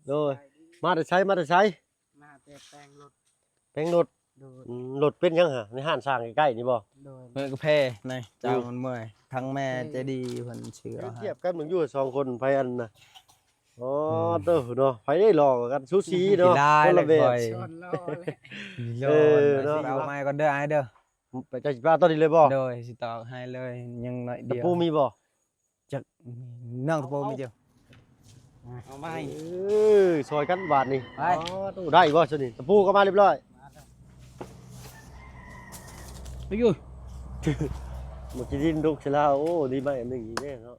ໂດຍ ມາແຕ່ໃສ ມາແຕ່ໃສ? ມາແຕ່ແປງລົດ ແປງລົດ ໂດຍ ອືມ ລົດເປັນຫຍັງຫະ? ໃນຮ້ານຊ່າງໃກ້ໆນີ້ບໍ່? ໂດຍ ເມື່ອຍກາແຟນາຍ ເຈົ້າມັນເມື່ອຍ ທັງແມ່ໃຈດີເພິ່ນຊື້ເອົາໃຫ້ ທຽບກັນເບິ່ງຢູ່ສອງຄົນ ໃຜອັນນະ ອໍ ອືມ ເຕີເນາະ ໃຜໄດ້ຫຼໍ່ກັນ ສູສີເນາະ ຄົນລະແບບ ເອີເນາະ ເອົາໃໝ່ກ່ອນເດີອ້າຍເດີ ເຈົ້າຊິປາຕອນນີ້ເລີຍບໍ່? ໂດຍ ຊິຕອກໃຫ້ເລີຍ ຍັງໜ້ອຍດຽວ ຕະປູມີບໍ່? ຈັກ ນ້ອງຕະປູມີຢູ່ ເອົາໃໝ່ ເອີ ຊ່ອຍກັນບາດນີ້ ໄປ ອໍ ໂຕ ໄດ້ບໍ່ຊັ້ນນີ້ ຕະປູກໍມາຮຽບຮ້ອຍ ໄປຢູ່ ໝາກຂີ້ດິນດົກໃສ່ລາວ ໂອ້ ດີໄມ້ອັນໜຶ່ງອີກແລ້ວເນາະ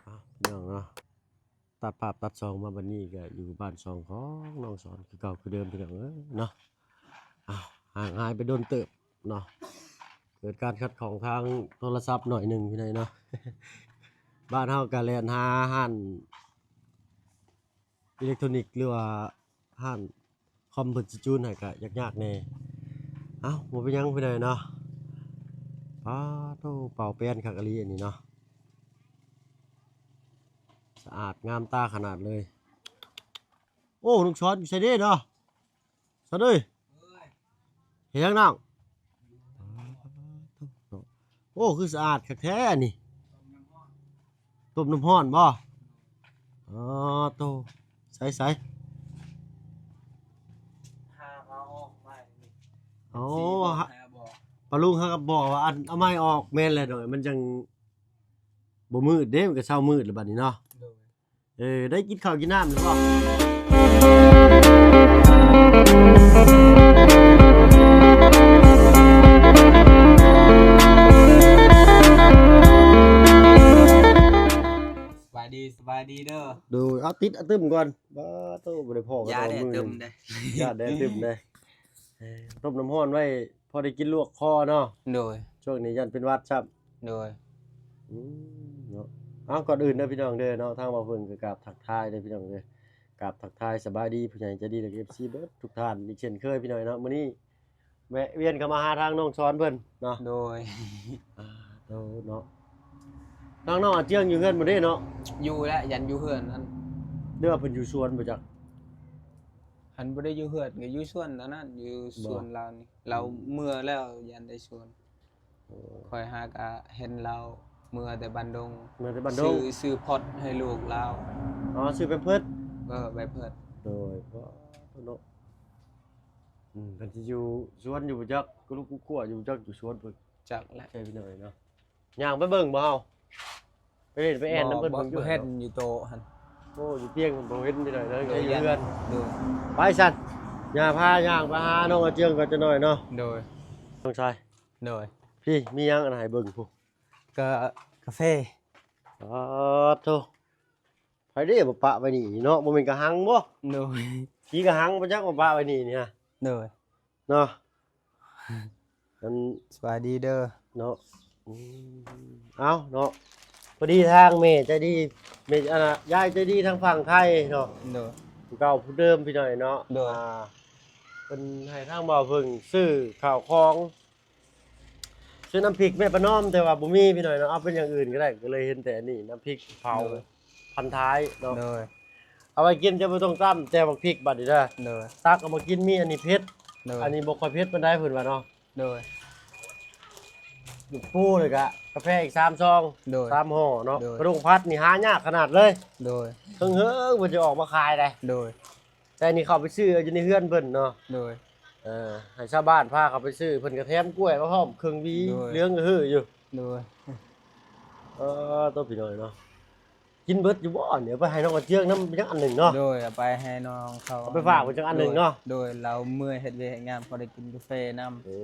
ອ້າວ ພີ່ນ້ອງເນາະ ຕັດພາບຕັດຊ່ອງມາບັດນີ້ກໍຢູ່ບ້ານຊ່ອງຂອງນ້ອງສອນຄືເກົ່າຄືເດີມ ພີ່ນ້ອງເອີຍເນາະ ອ້າວ ຫ່າງຫາຍໄປດົນເຕີບເນາະ ເກີດການຂັດຂ້ອງທາງໂທລະສັບໜ້ອຍໜຶ່ງ ພີ່ນ້ອງເນາະ ບ້ານເຮົາກໍແລ່ນຫາຮ້ານອີເລັກໂທຣນິກ ຫຼືວ່າຮ້ານ ຄອມເພິ່ນຊິຈູນໃຫ້ກະຍາກໆແດ່ ເອົ້າ ບໍ່ເປັນຫຍັງ ພີ່ນ້ອງເນາະ ປາໂທ້ ເປົ່າແປນຄັກອີ່ຫຼີອັນນີ້ເນາະ ສະອາດງາມຕາຂະໜາດເລີຍ ໂອ້ ນ້ອງສອນຢູ່ໃສເດ້ເນາະ ສອນເອີຍ ເຮັດຫຍັງນ້ອງ? ໂອ້ ຄືສະອາດຄັກແທ້ນີ້ ຕົ້ມນ້ຳຮ້ອນບໍ່? ອໍ ໂຕ ໃສໆ ຫາເອົາອອກໃໝ່ນີ້ ໂອ້ ປາລຸງຫາກັບບໍ່ວ່າ ອັນ ເອົາໃໝ່ອອກ ແມ່ນແຫຼະ ໂດຍ ມັນຈັ່ງບໍ່ມືດເດ້ ມັນກໍເຊົາມືດແລ້ວບັດນີ້ເນາະ ໂດຍ. ເອີ ໄດ້ກິນເຂົ້າກິນນ້ຳແລ້ວບໍ່? ສະບາຍດີ ສະບາຍດີເດີ ໂດຍ ເອົາຕິດ ເອົາຕື່ມກ່ອນ ບາໂຕ ບໍ່ໄດ້ພໍ້ກັນ ຢ້ານແດ່ຕື່ມເດ້ ຢ້ານແດ່ຕື່ມເດ້ ເອີ ຕົ້ມນ້ຳຮ້ອນໄວ້ ພໍໄດ້ກິນລວກຄໍເນາະ ໂດຍ ຊ່ວງນີ້ຢ້ານເປັນຫວັດຊ້ຳ ໂດຍ ອືມ ເນາະ ເອົາ ກ່ອນອື່ນເດີພີ່ນ້ອງເດີເນາະ ທາງບ່າວເພິ່ງກໍກາບທັກທາຍເດີພີ່ນ້ອງເດີ ກາບທັກທາຍສະບາຍດີຜູ້ໃຫຍ່ໃຈດີ ແລະ ເອັຟຊີ ເບິດທຸກທ່ານອີກເຊັ່ນເຄີຍພີ່ນ້ອງເນາະ ມື້ນີ້ແວະວຽນເຂົ້າມາຫາທາງນ້ອງສອນເພິ່ນເນາະ ໂດຍ ອ່າ ໂດຍເນາະ ທາງນ້ອງອາເຈືອງຢູ່ເຮືອນບໍ່ເດ້ເນາະ ຢູ່ແຫຼະ ຢ້ານຢູ່ເຮືອນຫັ້ນ ຫຼືວ່າເພິ່ນຢູ່ສວນບໍ່ຈັກ ຄັນບໍ່ໄດ້ຢູ່ເຮືອນກໍຢູ່ສວນຕອນນັ້ນ ຢູ່ສວນລາວນີ້ ລາວເມືອແລ້ວ ຢ້ານໄດ້ສວນ ໂອ້ ຂ້ອຍຫາກະເຫັນລາວເມືອແຕ່ບ້ານດົງ ເມືອແຕ່ບ້ານດົງ ຊື້ ຊື້ພອດໃຫ້ລູກລາວ ອໍ ຊື້ແພມເພີດ ເອີ ແພມເພີດ ໂດຍ ເນາະ ອືມ ເພິ່ນຊິຢູ່ສວນຢູ່ບໍ່ຈັກ ກຸລຸກຸກົວຢູ່ບໍ່ຈັກ ຢູ່ສວນເພິ່ນ ຈັກແຫຼະ ໃຊ່ພີ່ນ້ອງເນາະ ຍ່າງໄປເບິ່ງບໍ່ເຮົາ ໄປເຫັນໄປແອ່ນນຳເພິ່ນ ບໍ່ ບໍ່ເຫັນຢູ່ໂຕະຫັ້ນ ໂອ້ ຢູ່ຕຽງບໍ່ເຫັນຢູ່ໃດເລີຍ ໂດຍ ຢູ່ເຮືອນ ໂດຍ ໄປຊັ້ນ ຍ່າພາຍ່າງໄປຫານ້ອງອາເຈືອງກ່ອນຈັກໜ້ອຍເນາະ ໂດຍ ນ້ອງຊາຍ ໂດຍ ພີ້ ມີຫຍັງອັນໃຫ້ເບິ່ງພຸ້ນ ກະກາເຟ ປາໂທ້ ໃຜເດ້ມາປະໄວ້ນີ້ເນາະ ບໍ່ແມ່ນກະຫັງບໍ່? ໂດຍ ຂີ້ກະຫັງບໍ່ຈັກມາປະໄວ້ນີ້ນີ້ນະ ໂດຍ ເນາະ ອັນ ສະບາຍດີເດີ ເນາະ ອືມ ເອົ້າ ເນາະ ພໍດີທາງແມ່ໃຈດີ ແມ່ ອັນນ່າ ຍາຍໃຈດີທາງຝັ່ງໄທເນາະ ໂດຍ ຜູ້ເກົ່າຜູ້ເດີມພີ່ນ້ອງເນາະ ໂດຍ ອ່າ ເພິ່ນໃຫ້ທາງບ່າວເພິ່ງຊື້ເຂົ້າຂອງ ຊື້ນ້ຳພິກແມ່ປະນອມ ແຕ່ວ່າບໍ່ມີພີ່ນ້ອງເນາະ ເອົາເປັນຢ່າງອື່ນກໍໄດ້ ກໍເລີຍເຫັນແຕ່ອັນນີ້ ນ້ຳພິກເຜົາ ໂດຍ ພັນທ້າຍເນາະ ໂດຍ ເອົາໄວ້ກິນ ຈະບໍ່ຕ້ອງຕຳແຈ່ວບັກພິກບັດນີ້ເດີ ໂດຍ ຕັກເອົາມາກິນ ມີອັນນີ້ເຜັດ ໂດຍ ອັນນີ້ບໍ່ຄ່ອຍເຜັດປານໃດເພິ່ນວ່າເນາະ ໂດຍ ຢູ່ປູແລ້ວກະກາແຟອີກສາມຊອງ ໂດຍ ສາມຫໍ່ເນາະ ໂດຍ ກະດົງພັດນີ້ຫາຍາກຂະໜາດເລີຍ ໂດຍ ເຫິງໆເພິ່ນຈະອອກມາຂາຍໄດ໋ ໂດຍ ແຕ່ນີ້ເຂົ້າໄປຊື້ຢູ່ໃນເຮືອນເພິ່ນເນາະ ໂດຍ ເອີ ໃຫ້ຊາວບ້ານພາເຂົ້າໄປຊື້ ເພິ່ນກໍແຖມກ້ວຍມາພ້ອມເຄິ່ງຫວີ ໂດຍ ເຫຼືອງກະຮືຢູ່ ໂດຍ ເອີ ໂຕພີ່ນ້ອງເນາະ ກິນເບິດຢູ່ບໍ່ນີ້ ເອົາໄປໃຫ້ນ້ອງອາເຈືອງນຳຈັກອັນໜຶ່ງເນາະ ໂດຍ ເອົາໄປໃຫ້ນ້ອງເຂົາ ເອົາໄປຝາກເພິ່ນຈັກອັນໜຶ່ງເນາະ ໂດຍ ລາວເມື່ອຍເຮັດວຽກເຮັດງານ ພໍໄດ້ກິນກາເຟນຳ ໂອ້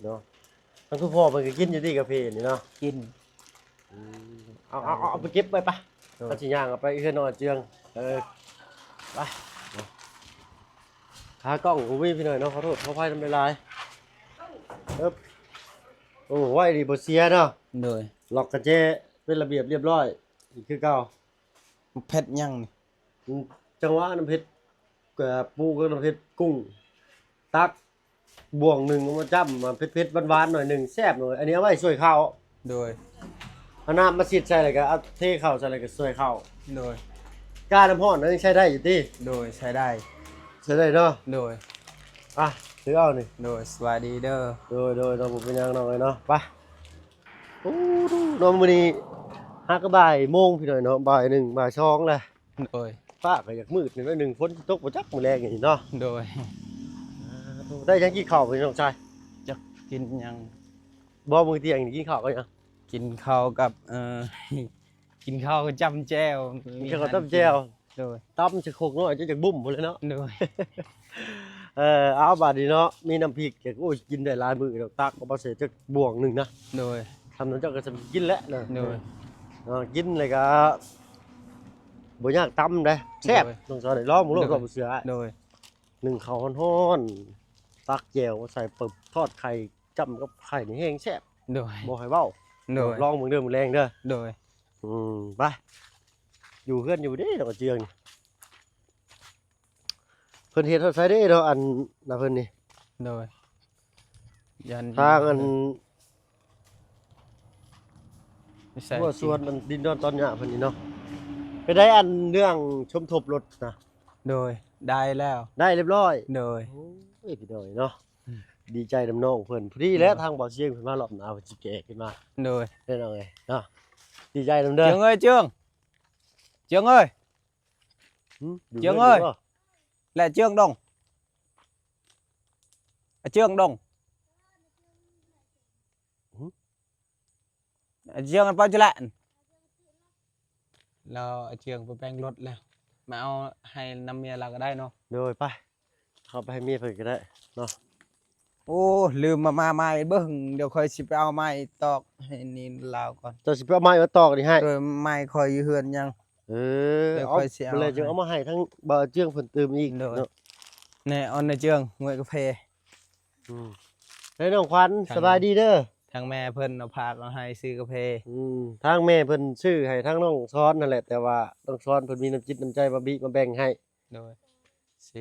ເນາະ ທັງຄືພໍ່ເພິ່ນກໍກິນຢູ່ຕິກາເຟນີ້ເນາະ ກິນ ອືມ ເອົາ ເອົາ ເອົາ ເອົາໄປເກັບໄວ້ປະ ໂດຍ ເຮົາຊິຍ່າງເອົາໄປເຮືອນນ້ອງອາເຈືອງ ເອີ ໄປ ຂາກ້ອງບໍ່ມີພີ່ນ້ອງເນາະ ຂໍໂທດຂໍອະໄພນຳຫຼາຍໆ ເອີບ ໂອ້ ໄວ້ດີບໍ່ເສຍເນາະ ໂດຍ ລັອກກະແຈເປັນລະບຽບລຽບຮ້ອຍ ຄືເກົ່າ ເຜັດຫຍັງນີ້ ອືມ ຈັງຫວະນ້ຳເຜັດ ກະປູກັບນ້ຳເຜັດກຸ້ງ ຕັກບ່ວງໜຶ່ງເອົາມາຈ້ຳ ເຜັດໆ ຫວານໆ ໜ້ອຍໜຶ່ງ ແຊບເລີຍ ອັນນີ້ເອົາໄວ້ຊ່ວຍເຂົ້າ ໂດຍ ເອົານ້ຳມາຊິດໃສ່ ແລ້ວກະເອົາເທເຂົ້າໃສ່ ແລ້ວກະຊ່ວຍເຂົ້າ ໂດຍ ການ້ຳຮ້ອນນັ້ນຍັງໃຊ້ໄດ້ຢູ່ຕິ? ໂດຍ ໃຊ້ໄດ້ ໃຊ້ໄດ້ເນາະ. ໂດຍ ອ່ະ ຖືເອົານີ້. ໂດຍ ສະບາຍດີເດີ. ໂດຍ ໂດຍ ເນາະ ບໍ່ເປັນຫຍັງນ້ອງເອີຍເນາະ. ໄປ. ໂອ້ ເນາະ ມື້ນີ້ຫາກະບ່າຍໂມງພີ່ນ້ອງເນາະ ບ່າຍໜຶ່ງ ບ່າຍສອງແລ້ວ. ໂດຍ ຟ້າກໍຢາກມືດໜ້ອຍໜຶ່ງ ຝົນຊິຕົກບໍ່ຈັກມື້ແລງນີ້ເນາະ. ໂດຍ ໄດ້ຫຍັງກິນເຂົ້າພີ່ນ້ອງຊາຍ? ຈັກກິນຫຍັງ. ບໍ່ ມື້ທ່ຽງນີ້ກິນເຂົ້າກັບຫຍັງ? ກິນເຂົ້າກັບ ເອີ ກິນເຂົ້າກັບຈ້ຳແຈ່ວ. ກິນເຂົ້າກັບຈ້ຳແຈ່ວ. ໂດຍ ຕຳໃສ່ຄົກນ້ອຍ ຈົນຈະບຸ້ມພຸ້ນແຫຼະເນາະ. ໂດຍ ເອີ ເອົາ ບາດນີ້ເນາະ ມີນ້ຳພິກ ໂອ້ຍ ກິນໄດ້ຫຼາຍມື້ດອກ. ຕັກອອກມາໃສ່ຈັກບ່ວງໜຶ່ງນະ. ໂດຍ ທຳນັ້ນເຈົ້າກໍຈະກິນແຫຼະນະ. ໂດຍ ເນາະ ກິນແລ້ວກໍບໍ່ຍາກຕຳເດ້ ແຊບ. ໂດຍ ນ້ອງສອນ ລອງເບິ່ງໂລດ. ໂດຍ ລອງເຊື່ອ. ໂດຍ ໜຶ້ງເຂົ້າຮ້ອນໆ ຕັກແຈ່ວມາໃສ່ປຶບ ທອດໄຂ່ຈ້ຳກັບໄຂ່ນີ້ແຮງແຊບ. ໂດຍ ບໍ່ໃຫ້ເວົ້າ. ໂດຍ ລອງເບິ່ງເດີມື້ແລງເດີ. ໂດຍ ອືມ ໄປ. ຢູ່ເຮືອນຢູ່ເດ້ດອກກະເຈືອງນີ້ ເພິ່ນເຮັດຮອດໃສເດ້ເນາະ ອັນນະເພິ່ນນີ້. ໂດຍ ທາງອັນ ຫົວສວນອັນດິນດອນຕອນຫຍ້າເພິ່ນນີ້ເນາະ. ເປັນໃດອັນເລື່ອງສົມທົບລົດນະ? ໂດຍ ໄດ້ແລ້ວ ໄດ້ຮຽບຮ້ອຍ. ໂດຍ ໂອ້ຍ ພີ່ນ້ອງເນາະ ອືມ ດີໃຈນຳນ້ອງເພິ່ນ. ພໍດີແລ້ວ ໂດຍ ທາງບ່າວຊຽງເພິ່ນມາຮອບໜ້າ ເພິ່ນຊິແກ້ຂຶ້ນມາ. ໂດຍ ພີ່ນ້ອງເອີຍເນາະ ດີໃຈນຳເດີ. ເຈືອງເອີຍ ເຈືອງ ເຈືອງເອີຍ ຫືມ ເຈືອງເອີຍ ແລະ ເຈືອງດົງ ອາເຈືອງດົງ. ຫືມ ອາເຈືອງໄປຈະແລະ ລາວອາເຈືອງໄປແປງລົດແລ້ວ ມາເອົາໃຫ້ນຳເມຍລາວກໍໄດ້ເນາະ. ໂດຍ ໄປ ເຂົ້າໄປໃຫ້ເມຍເພິ່ນກໍໄດ້ເນາະ. ໂອ້ ລືມມາ ມາໄມ້ເບິ່ງ ດຽວຂ້ອຍຊິໄປເອົາໄມ້ຕອກໃຫ້ນີ້ລາວກ່ອນ. ເຈົ້າຊິໄປເອົາໄມ້ມາຕອກນີ້ໃຫ້? ໂດຍ ໄມ້ຂ້ອຍຢູ່ເຮືອນຍັງ. ເອີ ດຽວຂ້ອຍຊິເອົາ ເອົາ ແລ້ວຈຶ່ງເອົາມາໃຫ້ທາງບ່າວເຈືອງເພິ່ນຕື່ມອີກ. ໂດຍ ເນາະ ແນ່ ອອນນາເຈືອງ ຫ້ວຍກາເຟ. ອືມ ເຮີ້ຍ ນ້ອງຂວັນ ສະບາຍດີເດີ. ທາງແມ່ເພິ່ນເອົາພາດມາໃຫ້ຊື້ກາເຟ. ອືມ ທາງແມ່ເພິ່ນຊື້ໃຫ້ທາງນ້ອງສອນນັ້ນແຫຼະ ແຕ່ວ່ານ້ອງສອນເພິ່ນມີນ້ຳຈິດນ້ຳໃຈມາບິມາແບ່ງໃຫ້. ໂດຍ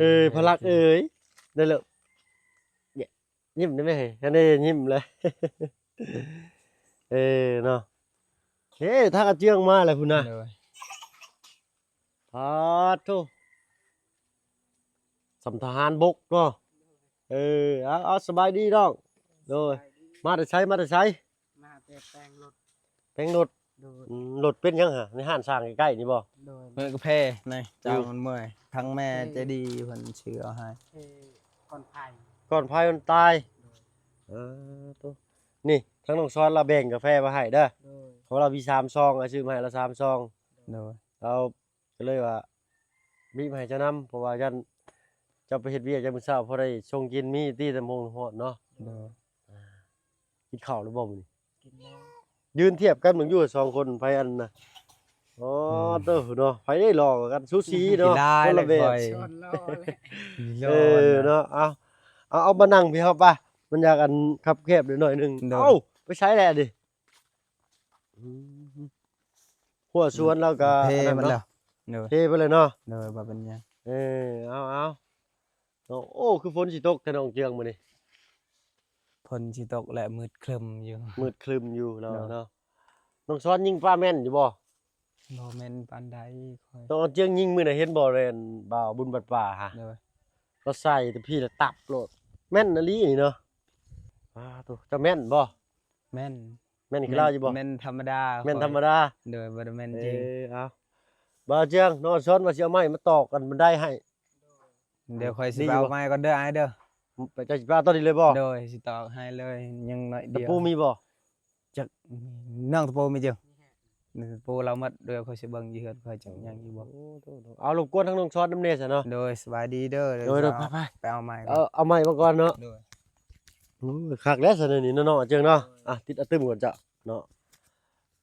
ເອີ ພະລັກເອີຍ ໄດ້ແລ້ວ ຍິ້ມໄດ້ໄໝ? ອັນນີ້ຍິ້ມແລ້ວ ເອີ ເນາະ. ເອີ ທາງອາເຈືອງມາແລ້ວພຸ້ນນະ. ໂດຍ ປາດໂທ້ ສ່ຳທະຫານບົກເນາະ. ເອີ ເອົາ ເອົາ ສະບາຍດີນ້ອງ. ໂດຍ ສະບາຍດີ. ມາແຕ່ໃສ? ມາແຕ່ແປງລົດ. ແປງລົດ. ໂດຍ ອືມ ລົດເປັນຫຍັງຫະ? ໃນຮ້ານຊ່າງໃກ້ໆນີ້ບໍ່? ໂດຍ ເມື່ອຍກາເຟໃນ ເຈົ້າມັນເມື່ອຍ. ທາງແມ່ໃຈດີເພິ່ນຊື້ເອົາໃຫ້. ເອີ ກ່ອນໄພ ກ່ອນໄພມັນຕາຍ. ໂດຍ ເອີ ໂຕ ນີ້ທາງນ້ອງສອນລາວແບ່ງກາເຟມາໃຫ້ເດີ. ໂດຍ ຂອງລາວມີສາມຊອງ ອາ ຊື້ມາໃຫ້ລາວສາມຊອງ. ໂດຍ ລາວ ກໍເລີຍວ່າ ມີມາໃຫ້ເຈົ້ານຳ ເພາະວ່າຢ້ານເຈົ້າໄປເຮັດວຽກຍາມມື້ເຊົ້າ ພໍໄດ້ຊົງກິນ ມີຕິ ຕຳບັກຫຸ່ງ ນ້ຳຮ້ອນເນາະ. ໂດຍ ກິນເຂົ້າແລ້ວບໍ່ມື້ນີ້? ກິນແລ້ວ. ຢືນທຽບກັນເບິ່ງຢູ່ສອງຄົນ ໃຜອັນນະ. ອໍ ອືມ ເຕີເນາະ ໃຜໄດ້ຫຼໍ່ກວ່າກັນ ສູສີເນາະ ຄົນລະແບບ. ເອີ ເນາະ ເອົາ ເອົາ ເອົາມານັ່ງພີ້ເຮົາປະ ມັນຢາກອັນຄັບແຄບໜ້ອຍໜຶ່ງ. ໂດຍ ເອົ້າ ໄປໃສແລ້ວນີ້? ອືມ ຫົວສວນລາວກໍເພ ອັນນັ້ນເນາະ ແລ້ວ. ໂດຍ ເພໄປແລ້ວເນາະ. ໂດຍ ບໍ່ເປັນຫຍັງ. ເອີ ເອົາ ເອົາ ໂອ້ ຄືຝົນຊິຕົກແທ້ນ້ອງເຈືອງມື້ນີ້. ຝົນຊິຕົກແຫຼະ ມືດຄຶ້ມຢູ່ ມືດຄຶ້ມຢູ່ເນາະ. ໂດຍ ເນາະ ນ້ອງສອນຍິງປາແມ່ນຢູ່ບໍ່? ບໍ່ແມ່ນປານໃດຂ້ອຍ. ນ້ອງເຈືອງຍິງມື້ນັ້ນເຫັນບໍ່ ແລ່ນບ່າວບຸນບັດປ່າຫະ. ໂດຍ ລາວໃສ່ແຕ່ພີ້ລະຕັບໂລດ ແມ່ນອີ່ຫຼີນີ້ເນາະ. ປາໂທ້ ເຈົ້າແມ່ນບໍ່? ແມ່ນ. ແມ່ນຄືລາວຢູ່ບໍ່? ແມ່ນທຳມະດາ ແມ່ນທຳມະດາ. ໂດຍ ບໍ່ໄດ້ແມ່ນຈິງ. ເອີ ເອົາ ບ່າວເຈືອງ ນ້ອງສອນວ່າຊິເອົາໄມ້ມາຕອກອັນບັນໄດໃຫ້. ດຽວຂ້ອຍຊິໄປເອົາໄມ້ກ່ອນເດີອ້າຍເດີ. ເຈົ້າຊິໄປເອົາຕອນນີ້ເລີຍບໍ່? ໂດຍ ຊິຕອກໃຫ້ເລີຍ ຍັງໜ້ອຍດຽວ. ຕະປູມີບໍ່? ຈັກ ນ້ອງຕະປູມີເຈີ? ຕະປູລາວໝົດ. ດຽວຂ້ອຍຊິເບິ່ງຢູ່ເຮືອນຂ້ອຍຈັກຍັງຢູ່ບໍ່. ໂອ້ ໂດຍ ເອົາ ລົບກວນທາງນ້ອງສອນນຳແດ່ຊະເນາະ. ໂດຍ ສະບາຍດີເດີ. ໂດຍ ໂດຍ ໄປ ໄປ ໄປເອົາໄມ້ ເອີ ເອົາໄມ້ມາກ່ອນເນາະ. ໂດຍ ໂອ້ຍ ຄັກແລ້ວຊະນີ້ເນາະ ນ້ອງເຈືອງເນາະ. ໂດຍ ອ່ະ ຕິດອາຕຶມກ່ອນເຈົ້າເນາະ.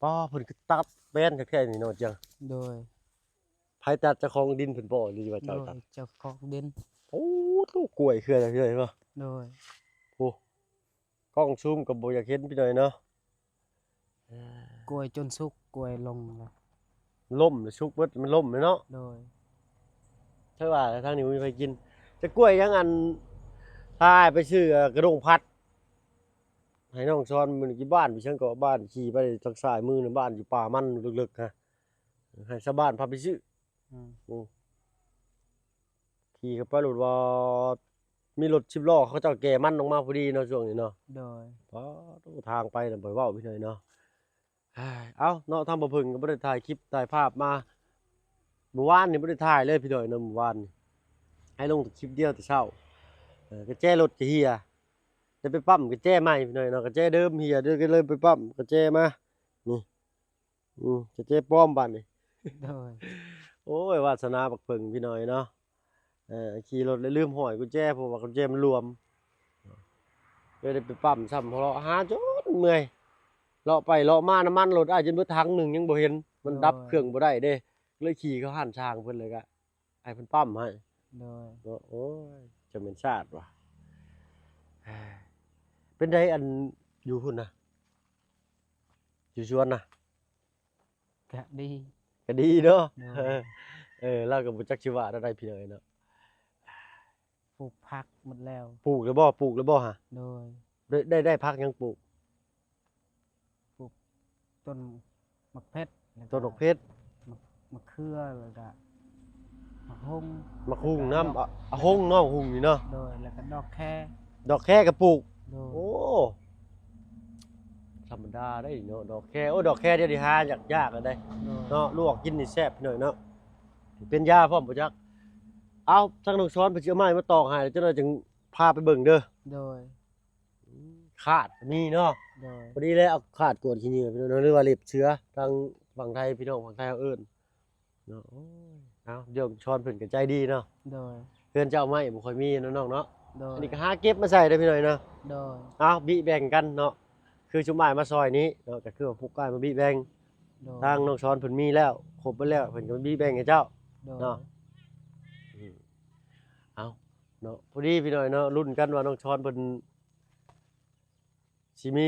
ປ້າ ເພິ່ນຄືຕັດແບນຄັກແທ້ນີ້ເນາະເຈືອງ. ໂດຍ ໃຜຕັດ ເຈົ້າຂອງດິນເພິ່ນບໍ່ ຫຼືວ່າເຈົ້າຕັດ? ໂດຍ ເຈົ້າຂອງດິນ. ໂອ້ ໂຕ ກ້ວຍເຄືອເລີຍເນາະ. ໂດຍ ໂອ້ ກ້ອງຊູມກໍບໍ່ຢາກເຫັນພີ່ນ້ອງເນາະ. ກ້ວຍຈົນສຸກ ກ້ວຍລົງແລ້ວ ລົ້ມແລ້ວ ສຸກເບິດ ມັນລົ້ມແລ້ວເນາະ. ໂດຍ ເທື່ອວ່າທາງນີ້ບໍ່ມີໃຜກິນ. ແຕ່ກ້ວຍຍັງອັນ ພາອ້າຍໄປຊື້ ເອີ ກະດົງພັດ ໃຫ້ນ້ອງສອນມື້ນີ້ ຢູ່ບ້ານ ຢູ່ເຊິ່ງເກາະ ບ້ານ ຂີ່ໄປທາງຊ້າຍມືນະ ບ້ານຢູ່ປ່າມັນເລິກໆ ຮະ ໃຫ້ຊາວບ້ານພາໄປຊື້. ອືມ ອືມ ຂີ່ເຂົ້າໄປໂລດວ່າ ມີລົດສິບລໍ້ເຂົາເຈົ້າແກ່ມັນອອກມາພໍດີເນາະ ຊ່ວງນີ້ເນາະ. ໂດຍ ປາດໂທ້ ທາງໄປນະ ບໍ່ເວົ້າພີ່ນ້ອງເນາະ. ເອົ້າເນາະ ທາງບ່າວເຜິ້ງກໍບໍ່ໄດ້ຖ່າຍຄລິບຖ່າຍພາບມາ ມື້ວານນີ້ບໍ່ໄດ້ຖ່າຍເລີຍພີ່ນ້ອງເນາະ. ມື້ວານນີ້ໃຫ້ລົງແຕ່ຄລິບດຽວແຕ່ເຊົ້າ ເອີ ກະແຈລົດກະເຫຍ ໄດ້ໄປປ້ຳກະແຈໃໝ່ພີ່ນ້ອງເນາະ. ກະແຈເດີມເຫຍ ເດີ ກໍເລີຍໄປປ້ຳກະແຈມາ ນີ້ ອືມ ກະແຈປອມບາດນີ້. ໂດຍ ໂອ້ຍ ວາດສະໜາບັກເຜິ້ງພີ່ນ້ອງເນາະ. ເອີ ຂີ່ລົດແລ້ວລືມຫ້ອຍກຸນແຈ ເພາະວ່າກຸນແຈມັນຫຼວມ ເລີຍໄດ້ໄປປ້ຳຊ້ຳ ເລາະຫາຈົນເມື່ອຍ ເລາະໄປເລາະມາ ນ້ຳມັນລົດອ້າຍຈົນເບິດຖັງໜຶ່ງຍັງບໍ່ເຫັນ ມັນດັບເຄື່ອງບໍ່ໄດ້ເດ້ ເລີຍຂີ່ເຂົ້າຮ້ານຊ່າງເພິ່ນ ແລ້ວກະໃຫ້ເພິ່ນປ້ຳໃຫ້. ໂດຍ ໂອ້ຍ ຈະແມ່ນຊາດວ່າ. ເປັນໃດ ອັນຢູ່ພຸ້ນນະ ຢູ່ສວນນະ? ກະດີ ກະດີເນາະ. ໂດຍ ເອີ ລາວກໍບໍ່ຈັກຊິວ່າແນວໃດພີ່ນ້ອງເອີຍເນາະ. ປູກຜັກໝົດແລ້ວ. ປູກແລ້ວບໍ່? ປູກແລ້ວບໍ່ຫະ? ໂດຍ ໄດ້ ໄດ້ ໄດ້ຜັກຫຍັງປູກ? ປູກຕົ້ນໝາກເຜັດ ແລ້ວກໍ ຕົ້ນໝາກເຜັດ ໝາກ ໝາກເຂືອ ແລ້ວກໍໝາກຫຸ່ງ ໝາກຫຸ່ງນຳ ແລ້ວກໍດອກ ອາ ອາ ຫຸ່ງເນາະ ຫຸ່ງນີ້ເນາະ. ໂດຍ ແລ້ວກໍດອກແຄ ດອກແຄກໍປູກ. ໂດຍ ໂອ້ ທຳມະດາໄດ໋ເນາະ ດອກແຄ. ໂອ້ ດອກແຄດຽວນີ້ຫາຍາກໆແລ້ວເດ້. ໂດຍ ເນາະ ລວກກິນນີ້ແຊບພີ່ນ້ອງເນາະ ເປັນຢາພ້ອມບໍ່ຈັກ. ເອົາ ທາງນ້ອງສອນເພິ່ນຊິເອົາໄມ້ມາຕອກໃຫ້ ຈັກໜ້ອຍຈຶ່ງພາໄປເບິ່ງເດີ. ໂດຍ ຄາດກໍມີເນາະ. ໂດຍ ພໍດີແລ້ວ ເອົາຄາດກວດຂີ້ເຫຍື້ອພີ່ນ້ອງເນາະ ຫຼືວ່າເລັບເສືອ ທາງຝັ່ງໄທ ພີ່ນ້ອງຝັ່ງໄທເຮົາເອີ້ນ. ເນາະ ໂອ້ຍ ເອົາ ດຽວສອນເພິ່ນກໍໃຈດີເນາະ. ໂດຍ ເຮືອນເຈົ້າໄມ້ບໍ່ຄ່ອຍມີເນາະນ້ອງເນາະ. ໂດຍ ອັນນີ້ກໍຫາເກັບມາໃສ່ເດີພີ່ນ້ອງເນາະ. ໂດຍ ເອົາ ບິແບ່ງກັນເນາະ ຄືຊຸມອ້າຍມາຊ່ອຍນີ້ເນາະ ກໍຄືວ່າພວກອ້າຍມາບິແບ່ງ. ໂດຍ ທາງນ້ອງສອນເພິ່ນມີແລ້ວ ຄົບເບິດແລ້ວ ເພິ່ນກໍມາບິແບ່ງໃຫ້ເຈົ້າ. ໂດຍ ເນາະ ອືມ ເອົາ ເນາະ ພໍດີພີ່ນ້ອງເນາະ ລຸ້ນກັນວ່ານ້ອງສອນເພິ່ນ ຊິມີ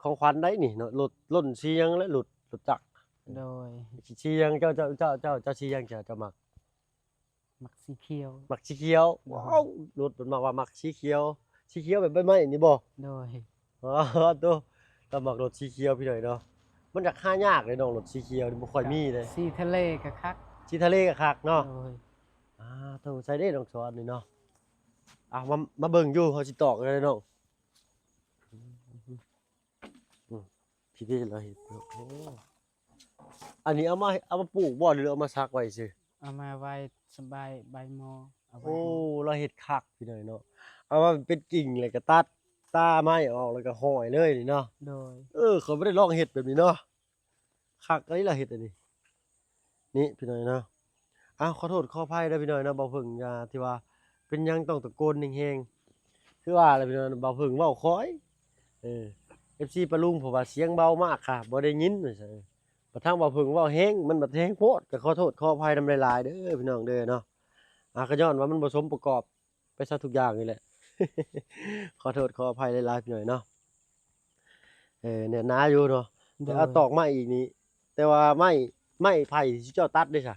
ຂອງຂວັນໃດນີ້ເນາະ. ລົດ ລົດສີຫຍັງແຫຼະ ລົດ ລົດຈັກ. ໂດຍ ສີຫຍັງ? ເຈົ້າ ເຈົ້າ ເຈົ້າ ເຈົ້າ ເຈົ້າສີຫຍັງ? ເຈົ້າ ເຈົ້າມັກ ມັກສີຂຽວ. ມັກສີຂຽວ. ໂດຍ ວ້າວ ລົດເພິ່ນມັກວ່າມັກສີຂຽວ. ສີຂຽວແບບໃບໄມ້ນີ້ບໍ່? ໂດຍ ອໍ ໂຕ ລາວມັກລົດສີຂຽວພີ່ນ້ອງເນາະ. ມັນຢາກຫາຍາກເດ້ນ້ອງ ລົດສີຂຽວນີ້ບໍ່ຄ່ອຍມີເດ້. ສີທະເລກໍຄັກ. ສີທະເລກໍຄັກເນາະ. ໂດຍ ອ່າ ໂຕ ໃສ່ເດ້ນ້ອງສອນນີ້ເນາະ. ອ່າ ມາ ມາເບິ່ງຢູ່ ເຮົາຊິຕອກໄດ້ເນາະ. ອືມ ພີ່ເດລາວເຮັດເນາະ. ໂອ້ ອັນນີ້ເອົາມາ ເອົາມາປູກບໍ່ ຫຼືເອົາມາສັກໄວ້ຊື່? ເອົາມາໄວ້ສະບາຍໃບໝໍ້ ເອົາໄວ້. ໂອ້ ລາວເຮັດຄັກພີ່ນ້ອງເນາະ. ເອົາມາເປັນກິ່ງ ແລ້ວກໍຕັດຕາໄມ້ອອກ ແລ້ວກໍຫ້ອຍເລີຍນີ້ເນາະ. ໂດຍ ເອີ ຂ້ອຍບໍ່ໄດ້ລອງເຮັດແບບນີ້ເນາະ. ຄັກອີ່ຫຼີລະເຮັດອັນນີ້ ນີ້ພີ່ນ້ອງເນາະ. ອ້າວ ຂໍໂທດຂໍອະໄພເດີພີ່ນ້ອງເນາະ ບ່າວເຜິ້ງ ອ່າ ທີ່ວ່າເປັນຫຍັງຕ້ອງຕະໂກນແຮງໆ ຄືວ່າລະພີ່ນ້ອງ ບ່າວເຜິ້ງເວົ້າຄ່ອຍ ເອີ ເອັຟຊີ ປາລຸງ ເພາະວ່າສຽງເບົາມາກກະບໍ່ໄດ້ຍິນວ່າຊັ້ນ. ບັດທາງບ່າວເຜິ້ງເວົ້າແຮງ ມັນບັດແຮງໂພດ ກໍຂໍໂທດຂໍອະໄພນຳຫຼາຍໆເດີພີ່ນ້ອງເດີເນາະ. ອ່າ ກໍຍ້ອນວ່າມັນບໍ່ສົມປະກອບ ໄປຊະທຸກຢ່າງນີ້ແຫຼະ. ຂໍໂທດຂໍອະໄພຫຼາຍໆ ພີ່ນ້ອງເນາະ. ເອີ ແໜ້ນໜາຢູ່ເນາະ. ໂດຍ ແຕ່ເອົາຕອກໄມ້ອີກນີ້ ແຕ່ວ່າໄມ້ ໄມ້ໄຜ່ທີ່ເຈົ້າຕັດເດ້ຊະ?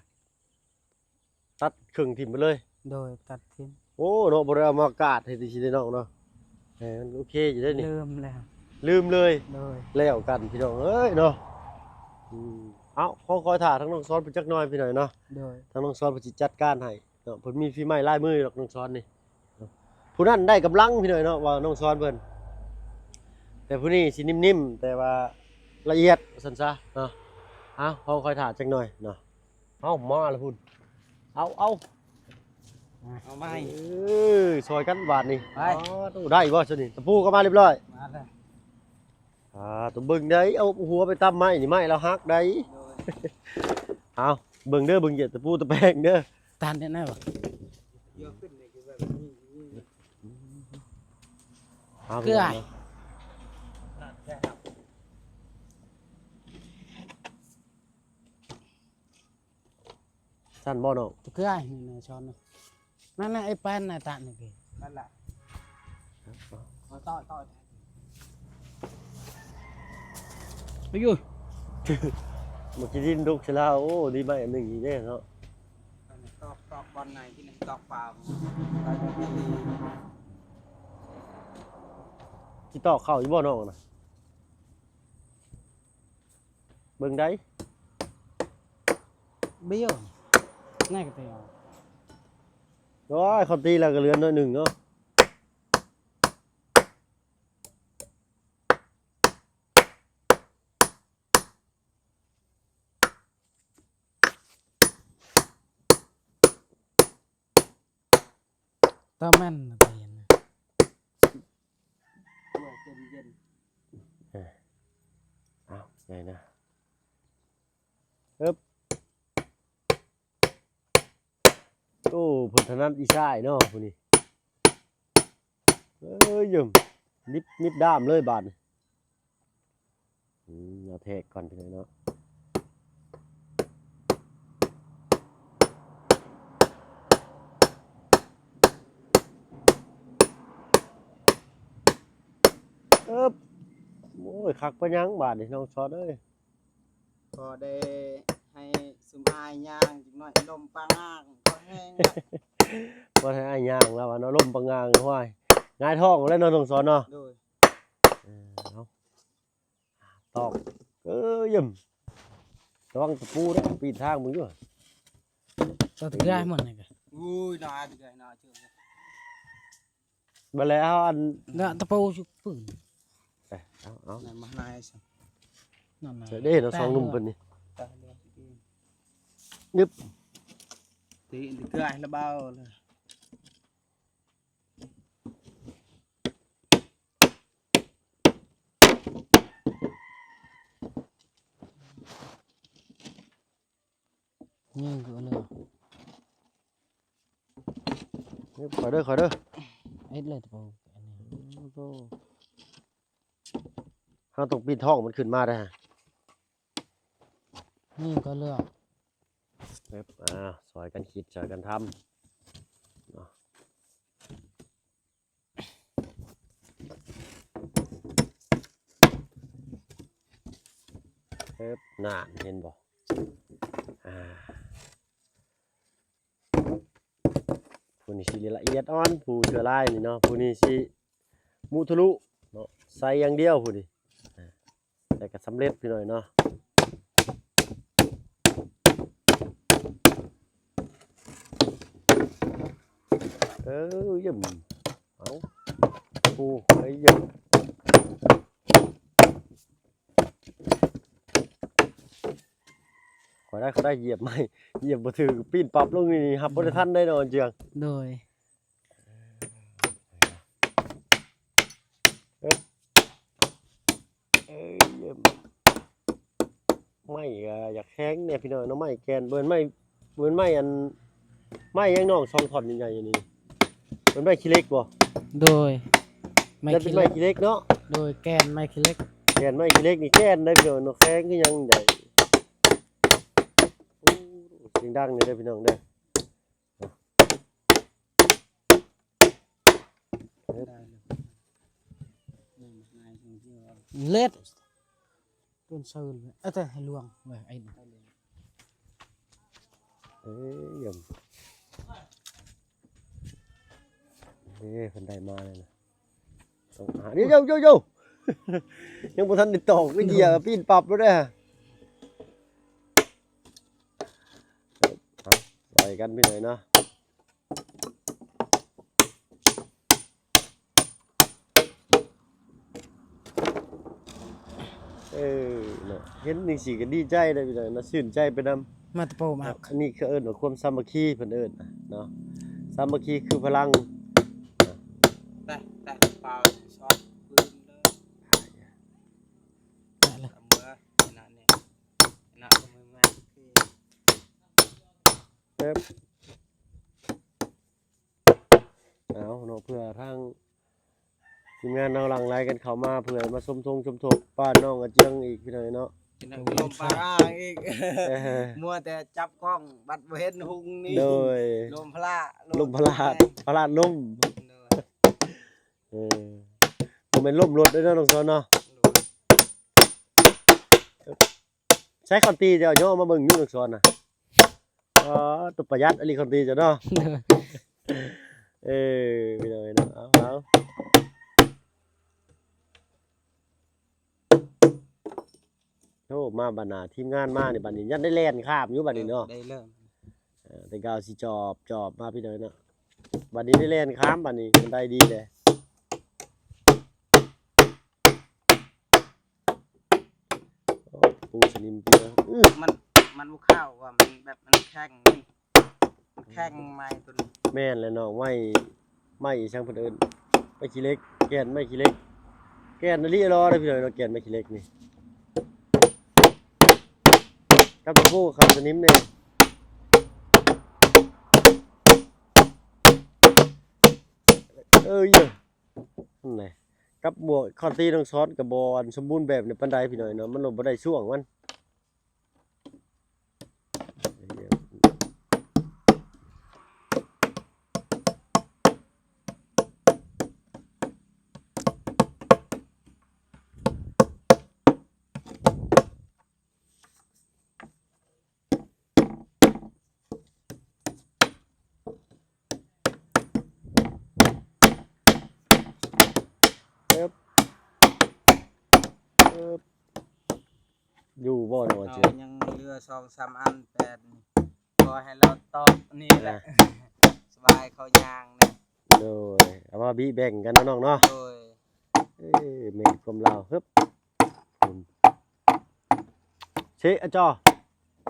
ຕັດເຄິ່ງຖິ້ມໄປເລີຍ. ໂດຍ ຕັດຖິ້ມ. ໂອ້ ເນາະ ບໍ່ໄດ້ເອົາມາກາດໃຫ້ຕິຊິໄດ້ນ້ອງເນາະ. ເອີ ມັນໂອເຄຢູ່ເດ້ນີ້. ລືມແລ້ວ ລືມເລີຍ. ໂດຍ ແລ້ວກັນພີ່ນ້ອງເອີຍເນາະ. ອືມ ເອົາ ຂໍຄອຍຖ້າທາງນ້ອງສອນເພິ່ນຈັກໜ່ອຍ ພີ່ນ້ອງເນາະ. ໂດຍ ທາງນ້ອງສອນເພິ່ນຊິຈັດການໃຫ້. ເນາະ ເພິ່ນມີຝີໄມ້ລາຍມືດອກ ນ້ອງສອນນີ້. ຜູ້ນັ້ນໄດ້ກຳລັງ ພີ່ນ້ອງເນາະ ວ່ານ້ອງສອນເພິ່ນ ແຕ່ຜູ້ນີ້ຊິນິ່ມໆ ແຕ່ວ່າລະອຽດ ວ່າຊັ້ນຊະເນາະ. ເອົາ ເຮົາຄອຍຖ້າຈັກໜ່ອຍເນາະ. ເອົາ ມາລະພຸ້ນ. ເອົາ ເອົາ ເອົາມາໃຫ້. ເອີ ຊ່ອຍກັນບາດນີ້. ໄປ ອໍ ໂຕ ໄດ້ບໍ່ຊະນີ້? ຕະປູກໍມາຮຽບຮ້ອຍ. ມາແລ້ວ. ອ່າ ໂຕເບິ່ງໄດ້ ເອົາຫົວໄປຕຳໄມ້ນີ້ ໄມ້ລາວຫັກໄດ໋. ໂດຍ ເອົາ ເບິ່ງເດີ ເບິ່ງຢຽບຕະປູຕະແປງເດີ. ຕັນແນວໃດວະ? ເອົາ ຄືອ້າຍ ຊັ້ນບໍ່ນ້ອງ? ຄືອ້າຍນີ້ນະ ຊ້ອນນະ. ນັ້ນນະ ໄອ້ແປ້ນນະ ຕານີ້ ນັ້ນລະ ມາຕໍ່ ຕໍ່ ໄປຢູ່ ເມື່ອກີ້ດິນດົກຊະລາວ. ໂອ້ ດີໄມ້ອັນໜຶ່ງອີກເດ້ເນາະ. ຕອກ ຕອກບ່ອນໃນທີ່ໜຶ່ງ ຕອກປາ ຊິຕອກເຂົ້າຢູ່ບໍ່ນ້ອງນະ? ເບິ່ງໄດ້ ບິວ ໃນກະຕິເອົາ. ໂອ້ຍ ເຂົາຕີແລ້ວກໍເຫຼືອໜ້ອຍໜຶ່ງເນາະ. ຕາແມ່ນນະ ໄປຫັ້ນນະ. ເອີ ເອົາ ໃຫຍ່ນະ. ເອີບ ໂອ້ ເພິ່ນຖະໜັດອີສາຍເນາະຜູ້ນີ້. ເອີຍ ຍິບ ຍິບດ້າມເລີຍບາດນີ້. ອືມ ເອົາແທກກ່ອນພີ່ນ້ອງເນາະ. ເອີບ ໂອ້ຍ ຄັກປານຫຍັງບາດນີ້ນ້ອງຊອດເອີຍ. ພໍໄດ້ໃຫ້ຊຸມອ້າຍຍ່າງຈັກໜ້ອຍ ລົມປະງາງ ພໍແຮງ ພໍໃຫ້ອ້າຍຍ່າງແລ້ວວ່າເນາະ ລົມປະງາງ. ໂອ້ຍ ຫງາຍທ້ອງແລ້ວເນາະ ນ້ອງສອນເນາະ. ໂດຍ ເອີ ເອົາ ຕອກ ເອີ ຢ້ຳ ລະວັງຕະປູເດີ ປີນທາງເບິ່ງຢູ່. ຕະກາຍມັນນີ້ກະ ໂອ້ຍ ໜ້າຕະກາຍໜ້າເຈີ. ບັດແລ້ວອັນ ນະຕະປູຢູ່ປຶ້ງ. ເອີ ເອົາ ເອົາ ນັ້ນມານາຍຊະ ນັ້ນນະ ໃສ່ເດ້ເນາະ ສອງໜຸ່ມເພິ່ນນີ້. ຕາຍແລ້ວ ງຶບ ຕີນເກືອຍລະເບົາເລີຍ. ຍິງຄືເລີຍ ເອີ ຂໍເດີ ຂໍເດີ. ເຮັດເລີຍຕະປູ ອັນນີ້ ໂອ້ໂຫ ເຮົາຕ້ອງປີນທ້ອງມັນຂຶ້ນມາໄດ໋. ຍິງຄືເລີຍ ເອີບ ອ່າ ຊ່ອຍກັນຄິດ ຊ່ອຍກັນທຳເນາະ. ເອີບ ນັ້ນ ເຫັນບໍ່ ອ່າ ຜູ້ນີ້ຊິລະອຽດອ່ອນ ຜູ້ເທື່ອລາຍນີ້ເນາະ ຜູ້ນີ້ຊິມຸທະລຸເນາະ ໃສ່ຢ່າງດຽວຜູ້ນີ້. ອ່າ ແຕ່ກໍສຳເລັດພີ່ນ້ອງເນາະ. ເອີ ຢ້ຳ ເອົາ ໂອ້ ໄອ້ຢ້ຳ ຂໍໄດ້ ຂໍໄດ້ ຢຽບໄມ້ ຢຽບບໍ່ຖືກ ປີ້ນປັບລົງນີ້ ຮັບບໍ່ໄດ້ທັນໄດ໋ເນາະ ເຈື່ອງ. ໂດຍ ເອີ ເອີຍ ໄມ້ກໍຢາກແຂງແດ່ພີ່ນ້ອງເນາະ ໄມ້ແກ່ນ ບໍ່ແມ່ນໄມ້ ບໍ່ແມ່ນໄມ້ອັນ ໄມ້ຫຍັງນ້ອງ ສອງທ່ອນໃຫຍ່ໆ ອັນນີ້ ເປັນໄມ້ຂີ້ເຫຼັກບໍ່? ໂດຍ ໄມ້ ແຕ່ເປັນໄມ້ຂີ້ເຫຼັກເນາະ. ໂດຍ ແກ່ນໄມ້ຂີ້ເຫຼັກ ແກ່ນໄມ້ຂີ້ເຫຼັກນີ້ແກ່ນໄດ໋ພີ່ນ້ອງເນາະ ແຂງຄືຫຍັງໃດ໋. ໂອ້ ສຽງດັງເດີພີ່ນ້ອງເດີ. ເລັດ ຕົ້ນເຊີນ ເອົາແຕ່ໃຫ້ລວງໄວ້ໄອ້ ເອີຍ ເອີຍ ເພິ່ນໄດ້ມາແລ້ວນະ ຕ້ອງຫາ ດຽວໆໆ ຍັງບໍ່ທັນໄດ້ຕອກ ໄດ້ເຫຍ ປີ້ນປັບແລ້ວເດ້. ເອົາ ຊ່ອຍກັນພີ່ນ້ອງເນາະ. ເອີ ເນາະ ເຫັນຈັ່ງຊີ້ກໍດີໃຈເດ້ພີ່ນ້ອງເນາະ ຊື່ນໃຈໄປນຳ ມາຕະໂປມາ. ອັນນີ້ເຂົາເອີ້ນວ່າຄວາມສາມັກຄີ ເພິ່ນເອີ້ນເນາະ ສາມັກຄີຄືພະລັງ. ແຕະ ແຕະເປົ່າຊອດປືນເລີຍ ແຕະເລີຍ ເອົາເມືອ ນະນີ້ ນະ ເອີບ. ເອົາເນາະ ເພື່ອທາງທີມງານເຮົາຫຼັ່ງໄຫຼກັນເຂົ້າມາ ເພື່ອມາຊົມທົງຊົມທົບບ້ານນ້ອງອາເຈືອງອີກພີ່ນ້ອງເນາະ. ລົມປາອ່າງອີກ ເອີ ມົວແຕ່ຈັບກ້ອງ ບັດບໍ່ເຫັນຮຸ່ງນີ້. ໂດຍ ລົມພະລາ ລົມພະລາ ພະລາລົມ. ໂດຍ ເອີ ບໍ່ແມ່ນລົມລົດເດ້ເນາະ ນ້ອງສອນເນາະ. ໂດຍ ໃຊ້ຄອນຕີເຈົ້າ ຍໍມາເບິ່ງຢູ່ ນ້ອງສອນນະ. ອໍ ຕົວປະຢັດອີ່ຫຼີຄອນຕີເຈົ້າເນາະ. ເອີ ພີ່ນ້ອງເອີຍເນາະ ເອົາ ເອົາ ໂອ້ ມາບັດໜ້າທີມງານມານີ້ ບັດນີ້ຍັງໄດ້ແລ່ນຂ້າມຢູ່ບັດນີ້ເນາະ. ໄດ້ເລີ່ມ ເອີ ແຕ່ກາວຊິຈອບ ຈອບມາພີ່ນ້ອງເນາະ. ບັດນີ້ໄດ້ແລ່ນຂ້າມ ບັດນີ້ມັນໄດ້ດີແລ້ວ. ໂອ້ ປູສະໜິມເກືອ ອື ມັນ ມັນບໍ່ເຂົ້າວ່າ ມັນແບບມັນແຂງ ມັນແຂງໄມ້ຕົວນີ້. ແມ່ນແຫຼະນ້ອງ ໄມ້ ໄມ້ອີ່ຫຍັງເພິ່ນເອີ້ນ ໄມ້ຂີ້ເຫຼັກ ແກ່ນໄມ້ຂີ້ເຫຼັກ ແກ່ນອີ່ຫຼີຫຼໍເດີພີ່ນ້ອງເນາະ ແກ່ນໄມ້ຂີ້ເຫຼັກນີ້ ກັບຕະປູເຂົ້າສະໜິມນີ້. ເອີຍ ນັ້ນແຫຼະ ກັບໝວກຄອນຕີນ້ອງຊອນກໍບໍ່ອັນສົມບູນແບບໃດປານໃດພີ່ນ້ອງເນາະ ມັນລົມບໍ່ໄດ້ຊ່ວງມັນ. ເອີບ ເອີບ ຢູ່ບໍ່ເນາະ? ເຮົາຍັງເຫຼືອສອງສາມອັນແປດນີ້ ຂໍໃຫ້ລາວຕອບນີ້ແຫຼະ ອ່າ ສະບາຍເຂົາຍ່າງນີ້. ໂດຍ ເອົາມາບິແບ່ງກັນເນາະນ້ອງເນາະ. ໂດຍ ເອີ ແມ່ນຄວາມລາວ ຮຶບ ເຊະອະຈໍ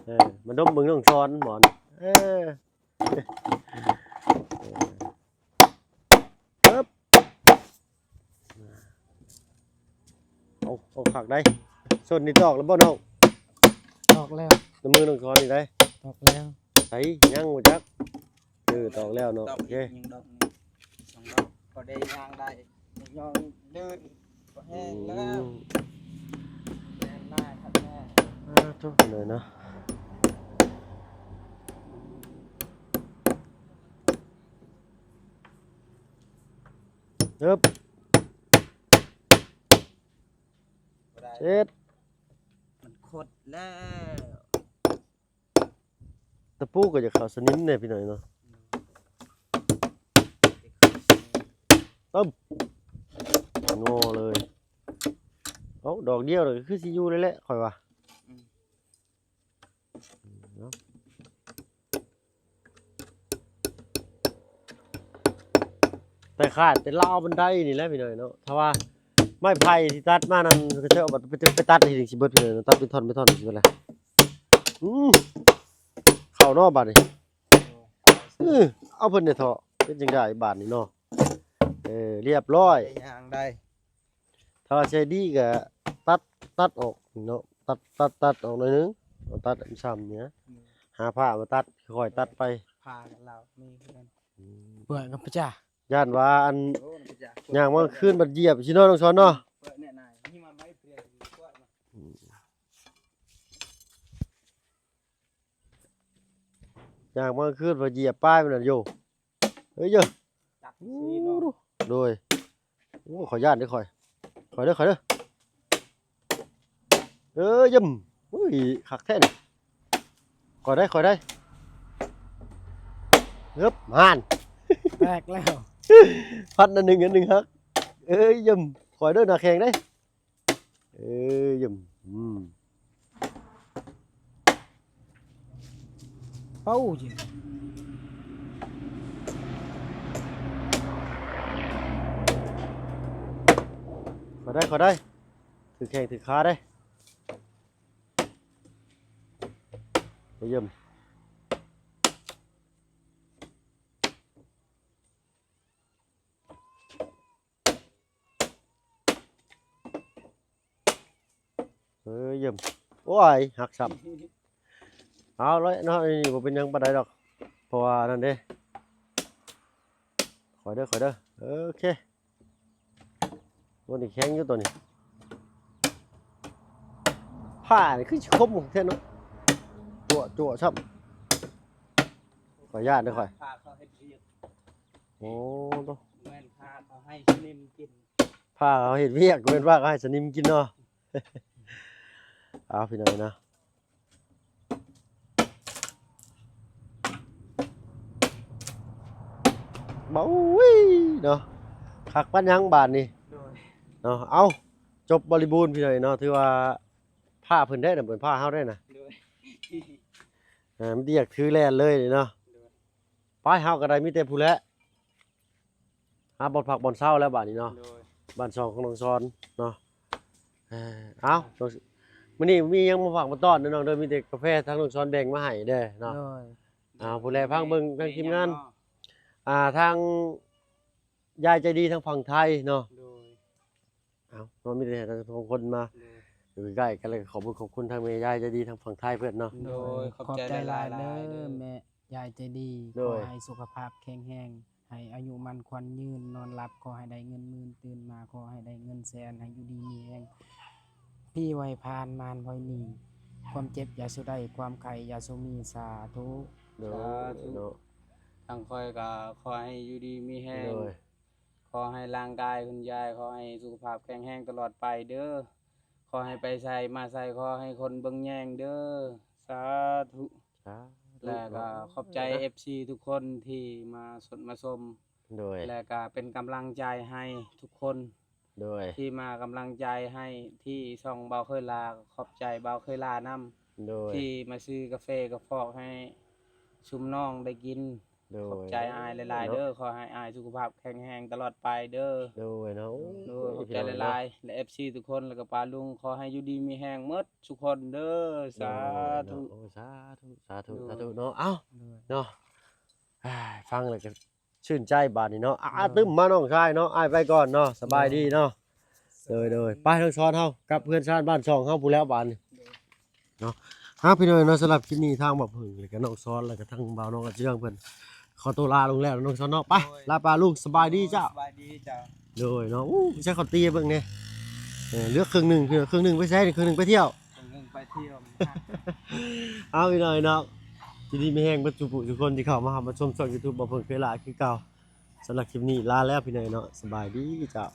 ເອີ ມາດົມເບິ່ງນ້ອງຊອນໝອນ ເອີ ເອີ ເອີບ ເອົາ ເອົາຄັກໄດ໋ ສົ້ນນີ້ຕອກແລ້ວບໍ່ນ້ອງ? ຕອກແລ້ວ ນ້ຳມືນ້ອງຊອນນີ້ໄດ໋ ຕອກແລ້ວ ໃສ ຍັງບໍ່ຈັກ ເອີ ຕອກແລ້ວເນາະ ຕອກ ໂອເຄ ອີກໜຶ່ງດອກ ສອງດອກ ພໍໄດ້ຍ່າງໄດ້ ຍ້ອນລື່ນ ແຫ້ງແລ້ວ ອືມ ແໜ້ນໜາຄັກແນ່ ເອີ ໂທ້ ເລີຍເນາະ ເອີບ ບໍ່ໄດ້ ເຊັດ ມັນຄົດແລ້ວ. ຕະປູກໍຈະເຂົ້າສະໜິມແດ່ພີ່ນ້ອງເນາະ ຕຶ້ມ ງໍເລີຍ ເອົ້າ ດອກດຽວກໍຄືຊິຢູ່ເລີຍແຫຼະຂ້ອຍວ່າ ອືມ ເນາະ ແຕ່ຂາດແຕ່ລາວບັນໄດນີ້ແຫຼະພີ່ນ້ອງເນາະ ຖ້າວ່າໄມ້ໄຜ່ທີ່ຕັດມານັ້ນ ເຂົາເຈົ້າເອົາໄປ ໄປຕັດໃຫ້ເຖິງຊິເບິດພີ່ນ້ອງເນາະ ຕັດເປັນທ່ອນເປັນທ່ອນຊິເບິດແລ້ວ ອືມ ເຂົ້າເນາະບາດນີ້ ເອີ ເອົາເພິ່ນໄດ້ເທາະ ເປັນຈັ່ງໃດບາດນີ້ເນາະ ເອີ ຮຽບຮ້ອຍ ໄດ້ຍ່າງໄດ້ ຖ້າວ່າໃຊ້ດີກໍຕັດ ຕັດອອກເນາະ ຕັດ ຕັດ ຕັດອອກໜ້ອຍໜຶ່ງ ເອົາຕັດອັນຊ້ຳນີ້ນະ ອືມ ຫາຜ້າມາຕັດ ຄ່ອຍຕັດໄປ ຜ້າກັນລາວມີຄືກັນ ອືມ ເປືອຍກັບປະຈາ ຢ້ານວ່າອັນ ໂອ້ ປະຈາ ຍ່າງມາຄືນບັດຢຽບຊິເນາະ ນ້ອງຊອນເນາະ ເປືອຍແນ່ນາຍ ນີ້ມາໄມ້ເປືອຍ ອືມ ຍ່າງມາຄືນ ພາຢຽບປ້າຍມັນນັ້ນໂຢ ເອີຍເຢີ ຈັບ ໂອ້ ຊີ້ເນາະ ໂດຍ ໂອ້ ຂ້ອຍຢ້ານເດ້ຂ້ອຍ ຂ້ອຍເດີ ຂ້ອຍເດີ ເອີ ຢ້ຳ ອຸ້ຍ ຄັກແທ້ນີ້ ຂ້ອຍໄດ້ ຂ້ອຍໄດ້ ເຮີບ ຫັ້ນ ແຕກແລ້ວ ພັດອັນໜຶ່ງ ອັນໜຶ່ງຫັກ ເອີຍ ຢ້ຳ ຂ້ອຍເດີ ໜ້າແຂງເດ້. ເອີ ຢ້ຳ ອືມ ເປົາຈິ ຂໍໄດ້ ຂໍໄດ້ ຖືກແຂ້ງຖືກຂາໄດ້ ໄປຢ້ຳ. ເອີ ຢ້ຽມ ໂອ້ຍ ຫັກຊ້ຳ ເອົາເລີຍເນາະ ນີ້ບໍ່ເປັນຫຍັງປານໃດດອກ ເພາະວ່ານັ້ນເດ້ ຄ່ອຍເດີ ຄ່ອຍເດີ ເອີ ໂອເຄ ໂຕນີ້ແຂງຢູ່ໂຕນີ້ ຜ້ານີ້ຄືຊິຄົມແທ້ເນາະ ຈັ້ວໆຊ້ຳ ຂ້ອຍຢ້ານເດີຂ້ອຍ ຜ້າເຂົາເຮັດວຽກ ໂອ້ ໂຕ ແມ່ນຜ້າເຂົາໃຫ້ສະໜິມກິນ ຜ້າເຂົາເຮັດວຽກ ແມ່ນຜ້າເຂົາໃຫ້ສະໜິມກິນເນາະ ເອົາ ພີ່ນ້ອງເນາະ ເບົາ ເນາະ ຄັກປານຫຍັງບາດນີ້ ໂດຍ ເນາະ ເອົາ ຈົບບໍລິບູນ ພີ່ນ້ອງເນາະ ຖືວ່າຜ້າເພິ່ນໄດ້ນະ ເປັນຜ້າເຮົາໄດ້ນະ ໂດຍ ອ່າ ມັນຢາກຖືແລ່ນເລີຍເນາະ ໄປ ເຮົາກໍໄດ້ມີແຕ່ພຸ້ນແຫຼະ ຫາບ່ອນພັກບ່ອນເຊົາແລ້ວບາດນີ້ເນາະ ໂດຍ ບ້ານຊ່ອງຂອງນ້ອງຊອນເນາະ. ເອີ ເອົ້າ ມື້ນີ້ມີຫຍັງມາຝາກມາຕ້ອນເດີນ້ອງເດີ ມີແຕ່ກາແຟທາງນ້ອງຊອນແບ່ງມາໃຫ້ເດີເນາະ ໂດຍ ເອົາ ຜູ້ແລຟັງເບິ່ງທາງທີມງານ ໂດຍ ອ່າ ທາງຍາຍໃຈດີທາງຝັ່ງໄທເນາະ ໂດຍ ເອົາເນາະ ມີແຕ່ທັງສອງຄົນມາ ໂດຍ ຢູ່ໃກ້ໆກັນ ແລ້ວກໍຂອບຄຸນ ຂອບຄຸນທາງແມ່ຍາຍໃຈດີທາງຝັ່ງໄທເພິ່ນເນາະ ໂດຍ ຂອບໃຈຫຼາຍໆເດີ ແມ່ຍາຍໃຈດີ ໂດຍ ຂໍໃຫ້ສຸຂະພາບແຂງແຮງ ໃຫ້ອາຍຸໝັ້ນຂວັນຍືນ ນອນຫຼັບຂໍໃຫ້ໄດ້ເງິນໝື່ນ ຕື່ນມາຂໍໃຫ້ໄດ້ເງິນແສນ ໃຫ້ຢູ່ດີມີແຮງ ຜີໄວຜ່ານ ມານໄວໜີ ຄວາມເຈັບຢ່າສູ່ໄດ້ ຄວາມໄຂ້ຢ່າສູ່ມີ ສາທຸ ໂດຍ ສາທຸເນາະ ທາງຂ້ອຍກໍຂໍໃຫ້ຢູ່ດີມີແຮງ ໂດຍ ຂໍໃຫ້ຮ່າງກາຍຄຸນຍາຍ ຂໍໃຫ້ສຸຂະພາບແຂງແຮງຕະຫຼອດໄປເດີ ຂໍໃຫ້ໄປໃສມາໃສ ຂໍໃຫ້ຄົນເບິ່ງແຍງເດີ ສາທຸ ສາທຸ ແລະກໍ ເນາະ ຂອບໃຈ ເອັຟຊີ ທຸກຄົນທີ່ມາຊົມມາຊົມ ໂດຍ ແລະກໍເປັນກຳລັງໃຈໃຫ້ທຸກຄົນ ໂດຍ ທີ່ມາກຳລັງໃຈໃຫ້ທີ່ຊ່ອງບ່າວເຄີຍລາ ຂອບໃຈບ່າວເຄີຍລານຳ ໂດຍ ທີ່ມາຊື້ກາເຟກາຟອກໃຫ້ຊຸມນ້ອງໄດ້ກິນ ໂດຍ ຂອບໃຈອ້າຍຫຼາຍໆເດີ ເນາະ ຂໍໃຫ້ອ້າຍສຸຂະພາບແຂງແຮງຕະຫຼອດໄປເດີ ໂດຍເນາະ ໂດຍ ໂອ້ຍ ຂອບໃຈຫຼາຍໆ ແລະ ເອັຟຊີ ທຸກຄົນ ແລະກໍປ້າລຸງ ຂໍໃຫ້ຢູ່ດີມີແຮງໝົດທຸກຄົນເດີ ໂດຍ ສາທຸ ໂດຍເນາະ ໂອ້ຍ ສາທຸ ສາທຸ ໂດຍ ສາທຸເນາະ ເອົ້າ ໂດຍ ເນາະ ອ່າ ຟັງແລ້ວກໍຊື່ນໃຈບາດນີ້ເນາະ ອ່າ ໂດຍ ຕຶມມານ້ອງຊາຍເນາະ ອ້າຍໄປກ່ອນເນາະ ສະບາຍດີເນາະ ໂດຍ ໂດຍ ໂດຍ ໄປທາງຊອນເຮົາ ກັບເຮືອນຊານບ້ານຊ່ອງເຮົາພຸ້ນແລ້ວບາດນີ້ ໂດຍ ເນາະ ເອົາ ພີ່ນ້ອງເນາະ ສຳລັບຄລິບນີ້ທາງບ່າວເພິ່ງ ແລ້ວກໍນ້ອງຊອນ ແລ້ວກໍທາງບ່າວນ້ອງອາເຈືອງເພິ່ນ ຂໍຕົວລາລົງແລ້ວ ນ້ອງຊອນເນາະ ໄປ ໂດຍ ລາປ້າລຸງ ສະບາຍດີເຈົ້າ ສະບາຍດີເຈົ້າ ໂດຍເນາະ ໂອ້ ໃຊ້ເຂົ້າຕີເບິ່ງແດ່ ເອີ ເຫຼືອເຄິ່ງໜຶ່ງ ເຄິ່ງໜຶ່ງໄປໃສ ເຄິ່ງໜຶ່ງໄປທ່ຽວ ເຄິ່ງໜຶ່ງໄປທ່ຽວ ເອົາ ພີ່ນ້ອງເນາະ ຢູ່ດີມີແຮງເບິດສູ່ຜູ້ສູ່ຄົນທີ່ເຂົ້າມາຮັບມາຊົມຊ່ອງຢູທູບບ່າວເພິ່ງເຄີຍລາຄືເກົ່າ ສຳລັບຄລິບນີ້ລາແລ້ວ ພີ່ນ້ອງເນາະ ສະບາຍດີເຈົ້າ.